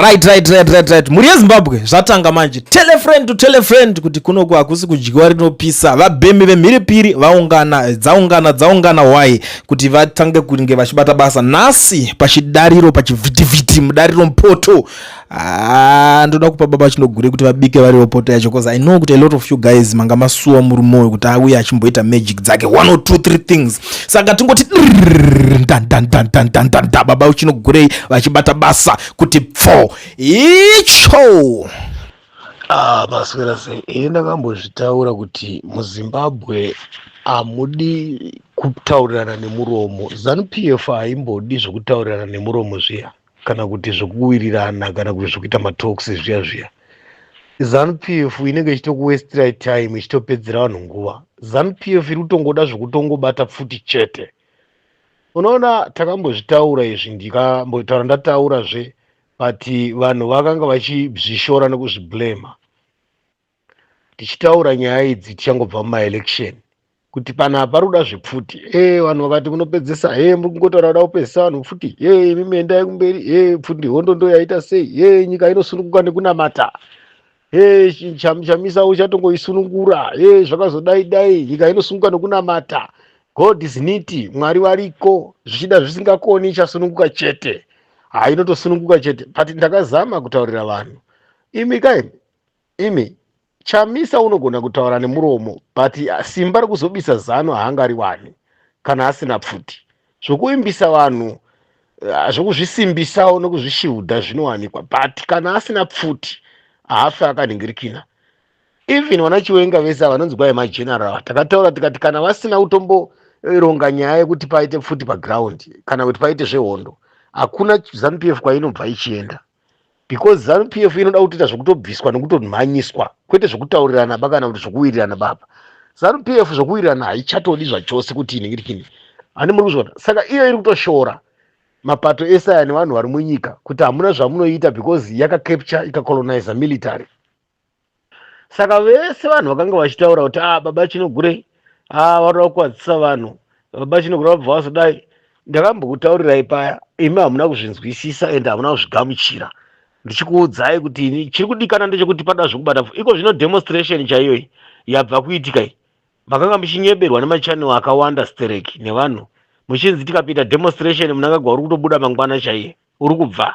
Right, right, right, right, right. Mhuri yeZimbabwe, zvatanga manje. Tell a friend to tell a friend kuti kunoku hakusi kudyiwa rinopisa. Vabhemi vemhiripiri vaungana, dzaungana, dzaungana why kuti vatange kunge vachibata basa nhasi pachidariro, pachivhitivhiti, mudariro mupoto. Ah, ndoda kupa baba Chinogure kuti vabike variwo poto yacho, because I know kuti a lot of you guys manga masuwa murume uyu kuti auye achimboita magic dzake, one or two three things. Saka tingoti ndandandandandandandan, baba Chinogurei vachibata basa kuti pfo icho. Ah, maswera sei? Ini ndakambozvitaura kuti muZimbabwe hamudi kutaurirana nemuromo. ZANU PF haimbodi zvekutaurirana nemuromo zviya, kana kuti zvekuwirirana, kana kuti zvekuita matalks zviya zviya. ZANU PF inenge ichitokuwestirai time, ichitopedzera vanhu nguva. ZANU PF iri kutongoda zvekutongobata pfuti chete. Unoona, takambozvitaura izvi, ndikambotaura, ndataurazve, but vanhu vakanga vachizvishora nekuzviblema. Tichitaura nyaya idzi tichangobva mumaelection kuti panapa pari kuda zvepfuti. Vanhu vakati munopedzesa, muri kungotaura kuda kupedzisa vanhu pfuti. Imi endai kumberi. Pfuti hondo ndo yaita sei? Nyika inosununguka nekunamata. Chamisa uchatongoisunungura. Zvakazodai dai, nyika inosununguka nekunamata. God is neat, Mwari variko, zvichida zvisingakoni ichasununguka chete. Hainotosununguka chete. But ndakazama kutaurira vanhu, imi kai, imi Chamisa unogona kutaura nemuromo, but simba rekuzobisa ZANU haangariwani kana asina pfuti. Zvokuimbisa vanhu, zvokuzvisimbisawo nekuzvishiudha zvinowanikwa, but kana asina pfuti haafi akanhingirikina. Even vana Chiwenga vese vanonzi kwai mageneral, takataura tikati kana vasina kutomboronga nyaya yekuti paite pfuti paground kana kuti paite zvehondo, hakuna ZANU PF kwainobva ichienda, because ZANU PF inoda kutoita zvekutobviswa nekutomhanyiswa, kwete zvekutaurirana ba kana kuti zvokuwirirana baba. ZANU PF zvokuwirirana haichatodi zvachose kuti inhingirikini. Hani muri kuzviona? Saka iyo iri kutoshora mapato ese aya nevanhu vari munyika kuti hamuna zvamunoita, because yakacapture, ikacolonize military. Saka vese vanhu vakanga vachitaura kuti ah, baba Chinogurei, ah, varoda kukwadzisa vanhu, baba Chinogurei vabva vazodai, ndakambokutaurirai paya, imi hamuna kuzvinzwisisa ende hamuna kuzvigamuchira. Ndichikuudzai kuti ini chiri kudikana ndechekuti pada zvekubata. Iko zvino demonstration chaiyoyi yabva kuitika iyi, makanga muchinyeberwa nemachannel akawanda stereki nevanhu, muchinzi tikapinda demonstration Mnangagwa uri kutobuda mangwana chaiye, uri kubva.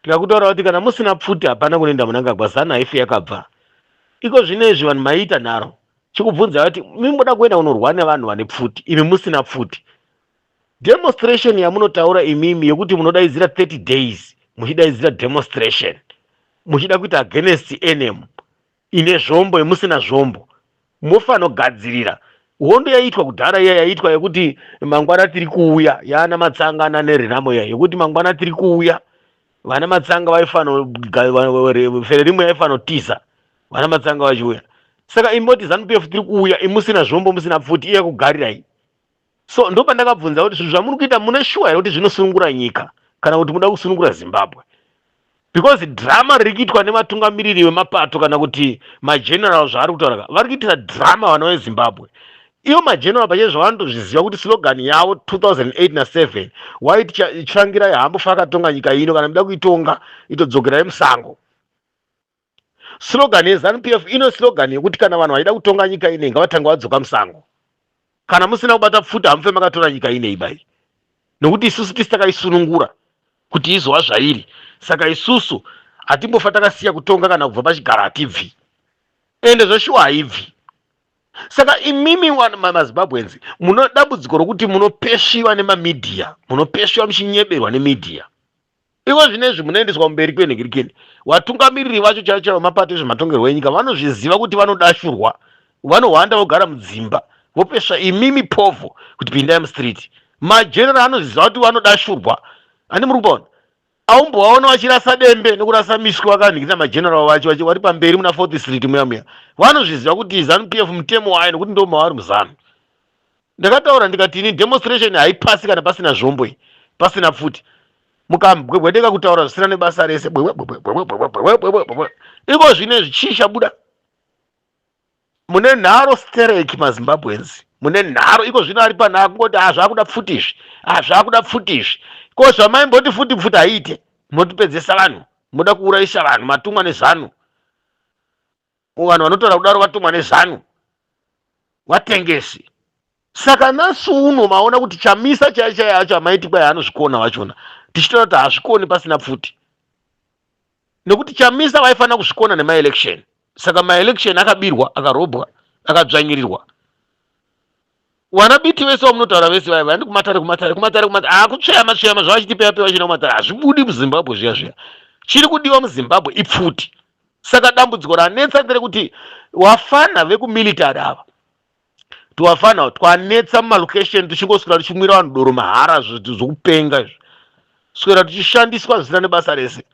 Tikakutaura kuti kana musina pfuti hapana kunoenda Mnangagwa, ZANU haifi yakabva. Iko zvino izvi vanhu maiita nharo, chikubvunza kuti mimboda kuenda kunorwa nevanhu vane pfuti, imi musina pfuti. Demonstration yamunotaura imimi yekuti munodaidzira 30 days muchidaidzira demonstration, muchida kuita against nm ine zvombo, yemusina zvombo, mofanogadzirira hondo yaiitwa kudhara iya yaiitwa yekuti mangwana tiri kuuya, yaana Matsanga ana neRenamo iya yekuti mangwana tiri kuuya. Vana Matsanga vaifano, Frelimo yaifanotiza vana Matsanga vachiuya. Saka imboti ZANU PF tiri kuuya, imusina zvombo, musina pfuti, iya kugarirai. So ndopandakabvunza kuti zvinhu zvamuri kuita mune shuwa here kuti zvinosunungura nyika, kana kuti muda kusunungura Zimbabwe? Because drama riri kuitwa nematungamiriri vemapato kana kuti mageneral, zvaari kutaura, vari kuitira drama vana veZimbabwe. Ivo mageneral pache zvavanotozviziva kuti slogan yavo 2008 na7 waiti Tsvangirai haambofa akatonga nyika ino, kana muda kuitonga itodzokerai musango. Slogan yeZANU PF ino slogan yekuti kana vanhu vaida kutonga nyika inei ngavatanga vadzoka musango. Kana musina kubata pfuti hamufe makatora nyika inei bai, nokuti isusu tisi takaisunungura kuti izova zvairi. Saka isusu hatimbofa takasiya kutonga, kana kubva pachigaro hatibvi, ende zveshuwa haibvi. Saka imimi maZimbabweans muno dambudziko rokuti munopesviwa nemamedia, munopesviwa muchinyeberwa nemedia. Iko zvinezvi munoendeswa mumberi kwenhingirikini. Vatungamiriri vacho chaivo chaivo mapato ezvematongerwo enyika vanozviziva kuti vanodashurwa, vanohwanda vogara mudzimba, vopesva imimi povho kuti pindai mustreet. Mageneral anozviziva kuti vanodashurwa. Handi muri kupaona? Aumbovaona vachirasa dembe nekurasa miswe vakanhingirira mageneral vacho vari pamberi muna Fourth Street muya muya. Vanozviziva kuti ZANU PF mutemo wayo, nekuti ndo mavari muZANU. Ndakataura ndikati ini demonstration haipasi kana pasina zvombo iyi, pasina pfuti. Mukambwebwedeka kutaura zvisina nebasa rese. Iko zvinezvi chii chabuda? Mune nharo stereki maZimbabweans, mune nharo. Iko zvino ari pana akungoti ah, zvakuda pfuti izvi, ah, zvakuda pfuti izvi. Ko zvamaimboti futi pfuti haiite, munotipedzesa vanhu. Moda kuurayisa vanhu, matumwa neZanu. Vanhu vanotaura kudaro vatumwa neZanu, vatengesi. Saka nhasi uno maona kuti Chamisa chaiye chaiye acho amaiti kwai anozvikona vachona, tichitaura kuti haazvikoni pasina pfuti, nekuti Chamisa vaifanira kuzvikona nemaelection. Saka maelection akabirwa, akarobwa, akadzvanyirirwa. Wana Biti vese vamunotaura vese vaya vaendi kumatare, kumatare, kumatare, kumatare, akutsveyama tsveyama zvavachitipeya peya vachina kumatare, hazvibudi muZimbabwe zviya zviya. Chiri kudiwa muZimbabwe ipfuti. Saka dambudziko ranetsa nderekuti wafana vekumilitary ava, twafana twanetsa mumalocation, tichingoswera tichimwira vanhu doro mahara, zvokupenga izvi, swera tichishandiswa zvisina nebasa rese.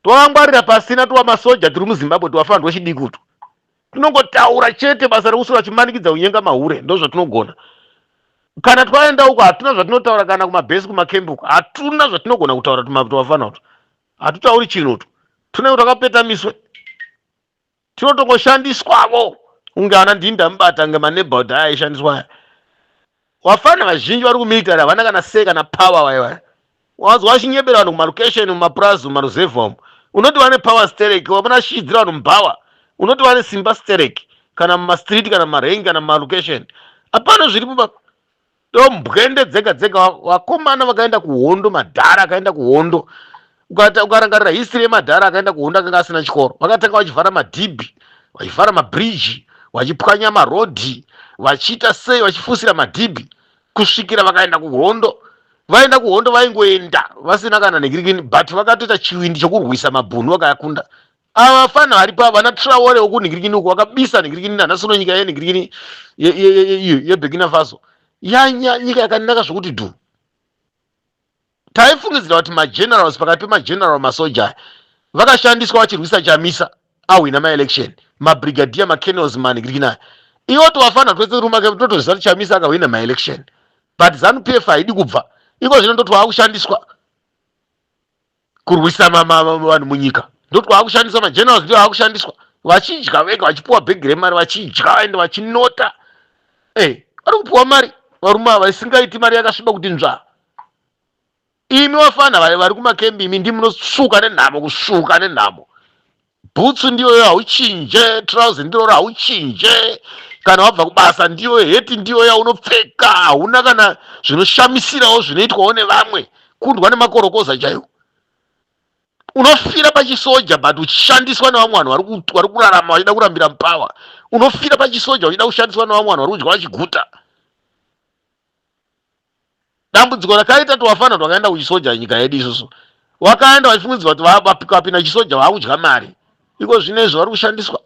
Twakangwarira pasina twa masoja tiri muZimbabwe, twafana twechidiki utwu tinongotaura chete, basa rekuswera chimanikidza kunyenga mahure, ndo zvatinogona. Kana twaenda uko hatuna zvatinotaura, kana kumabhesi, kumakembi uko hatuna zvatinogona kutaura. Twafana utwu hatutauri chinhu, utwu tunenge twakapeta miswe, tinotongoshandiswavo kunge ana ndinda mubata ngemanebhaut aya aishandiswa aya. Wafana vazhinji vari kumilitary havana kana sei kana power. Vaya vaya wazwa vachinyebera vanhu kumalocation, mumapurazi, mumaruzevha umu, unoti vane power sterek. Wavona chichidzira vanhu mubhawa, unoti vane simba sterek. Kana mumastreet, kana mumarengi, kana mumalocation, hapana zviripo baba, ndombwende dzega dzega. Vakomana vakaenda kuhondo, madhara akaenda kuhondo, ukarangarira history yemadhara akaenda kuhondo akanga asina chikoro, vakatanga vachivhara madhibhi, vachivhara mabhiriji, vachipwanya marodhi, vachiita sei, vachifusira madhibhi kusvikira vakaenda kuhondo. Vaenda kuhondo vaingoenda vasina kana negirikini, but vakatoita chiwindi chokurwisa mabhunu, vakayakunda. Ava vafana varipo ava, vana Traore wokunhingirikini uko, vakabisa nhingirikini. Nanhasi uno nyika yenhingirikini yeBurkina Faso yanya nyika yakanaka zvokuti dhu. Taifungidzira kuti magenerals, pakati pemageneral, masoja aya vakashandiswa vachirwisa Chamisa ahwina maelection, mabrigadier, macolonels, manhingirikini aya iwo tovafana twese rumake, totoziva kuti Chamisa akahwina maelection, but ZANU PF haidi kubva iko zvino. Ndotwaakushandiswa kurwisa vanhu munyika, ndotwaakushandiswa. Magenerals ndio aakushandiswa, vachidya vega, vachipiwa bhegi remari, vachidya ende vachinota. E vari kupiwa mari varume ava isingaiti, mari yakasviba kuti nzvaa. Imi wafana vari kumakembi, imi ndi munosuka nenhamo, kusuka nenhamo. Bhutsu ndiyoyo hauchinje, trouser ndiroro hauchinje, kana wabva kubasa ndiyo heti ndiyo yaunopfeka. Hauna kana zvinoshamisirawo zvinoitwawo nevamwe, kundwa nemakorokoza chaiwo. Unofira pachisoja but uchishandiswa nevamwe vanhu vari kurarama vachida kurambira mupower. Unofira pachisoja uchida kushandiswa nevamwe vanhu vari kudya vachiguta. Dambudziko rakaita twafana twakaenda kuchisoja nyika yedu isusu, wakaenda vachifungidzwa kuti vapinda chisoja vaakudya mari. Iko zvino izvo vari kushandiswa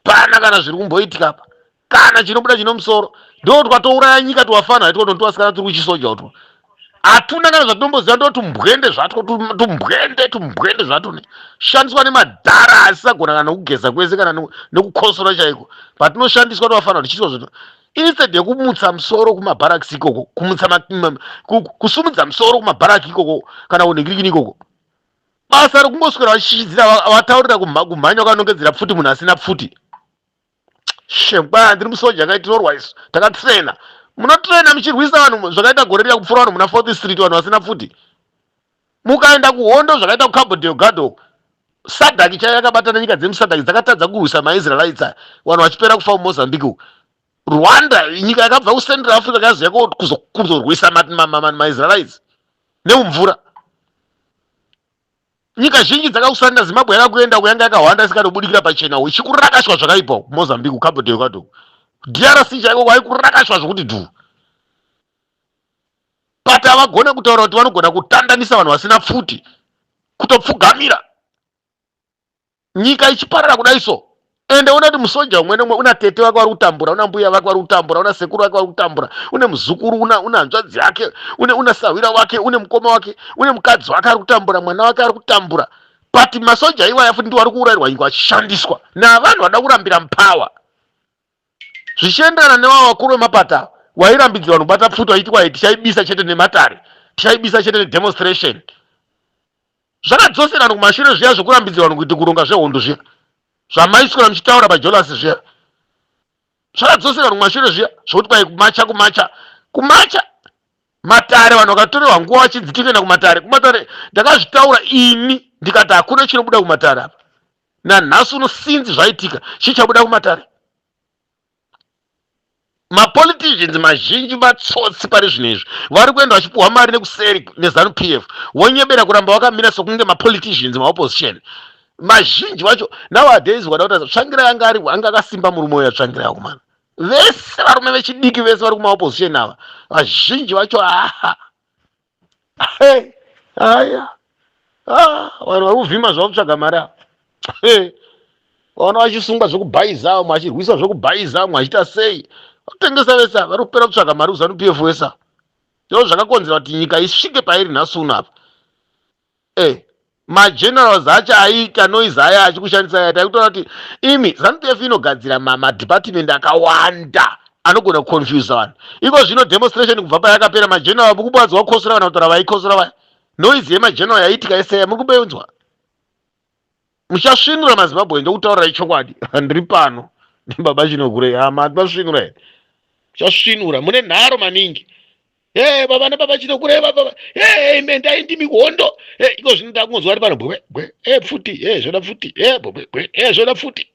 pana kana zviri kumboitika apa, kana chinobuda chino musoro. Ndo twatouraya nyika twafana itwo, twasikana tiri kuchisoja utwo, hatuna kana zvatinomboziva. Ndo tumbwende zvatwo, tumbwende, tumbwende zvatwo, shandiswa nemadhara asisagona kana nekugeza kwese, kana nekukosora chaiko. Patinoshandiswa twafana tichiitwa zvinhu instead yekumutsa musoro kumabharaks ikoko, kumutsa kusumudza musoro kumabharaki ikoko kana kunhingirikini ikoko, basa rekungoswera vachichidzira, vataurira kumhanya vakanongedzera pfuti munhu asina pfuti. Shemkwaya, ndiri musoja, ngaitirorwa isu takatraina. Munotraina muchirwisa vanhu zvakaita gore riya, kupfura vanhu muna Fourth Street, vanhu vasina pfuti. Mukaenda kuhondo zvakaita kuCabo Delgado, SADC chaiyo yakabatana, nyika dzemuSADC dzakatadza kurwisa maIsraelites aya, vanhu vachipera kufa muMozambique uku. Rwanda, nyika yakabva kuCentral Africa, yazoya kuzorwisa maIsraelites neumvura. Nyika zhinji dzakakusanda Zimbabwe yakakuenda kuyanga yakahwanda, isingatobudikira pachena, ichikurakashwa zvakaipa kuMozambique, kuCabo Delgado, DRC chaiko kwaikurakashwa zvokuti dhu. But havagone kutaura kuti vanogona kutandanisa vanhu vasina pfuti, kutopfugamira nyika ichiparara kudai so. Ende una kuti musoja umwe nemumwe una tete vake vari kutambura, una mbuya vake vari kutambura, una sekuru vake vari kutambura, une muzukuru, una hanzvadzi yake, une sahwira wake, une mukoma wake, une mukadzi wake ari kutambura, mwana wake ari kutambura. But masoja iwaya futi ndiwo ari kuurayirwa nyika, vachishandiswa navanhu vada kurambira mupower, zvichienderana nevava vakuru vemapata wairambidzira vanhu kubata pfuti, vaiti kwai tichaibisa chete nematare, tichaibisa chete nedemonstration. Zvakadzoserana kumashure zviya zvekurambidzira vanhu kuiti kuronga zvehondo zviya zvamaiswera muchitaura pajolasi zviya. Zvakadzoserana kumashure zviya zvokuti kwai kumacha, kumacha, kumacha, matare. Vanhu vakatorerwa nguva vachinzi tikuenda kumatare, kumatare. Ndakazvitaura ini. Ndikati hakuna chinobuda kumatare apa. Nanhasi uno sinzi zvaitika, chichabuda kumatare? Mapoliticians mazhinji matsotsi pari zvino izvi, vari kuenda vachipuhwa mari nekuseri neZanu PF, vonyebera kuramba vakamira sokunge mapoliticians maopposition. Mazhinji vacho nowadays wada kuti Tsvangirai anga ari anga akasimba murume uya Tsvangirai akomana. Vese varume vechidiki vese vari kumaopposition ava, vazhinji vacho aha, aya ah, vanhu vari kuvhima zvavo kutsvaga mari ava. Vaona vachisungwa zvekubhaiza, vamwe vachirwisa zvekubhaiza, vamwe vachiita sei, vakutengesa vese ava, vari kupera kutsvaga mari kuZanu PF wese ava. Ndo zvakakonzera kuti nyika isvike pairi nhasi uno apa. Magenerals acho aiita noise aya achikushandisa aya, taikutaura kuti imi ZANU PF inogadzira madepartment akawanda anogona kuconfusa vanhu. Iko zvino demonstration kubva payakapera, mageneral mukubwanzwa kukosora kana kutaura vaikosora vaya. Noise yemageneral yaiitika yese muri kubenzwa. Muchasvinura maZimbabwe, ndokutaurirai chokwadi. Ndiri pano baba Chinogurei, hama masvinura here? Muchasvinura, mune nharo maningi. Hey, baba nababa Chinogurei, baba hey, mendai ndimi hondo. Hey, iko zvino ndakungonzwa ari pano bwe bwe, hey, pfuti, hey, zvoda pfuti, hey, bwe bwe, hey, zvoda pfuti.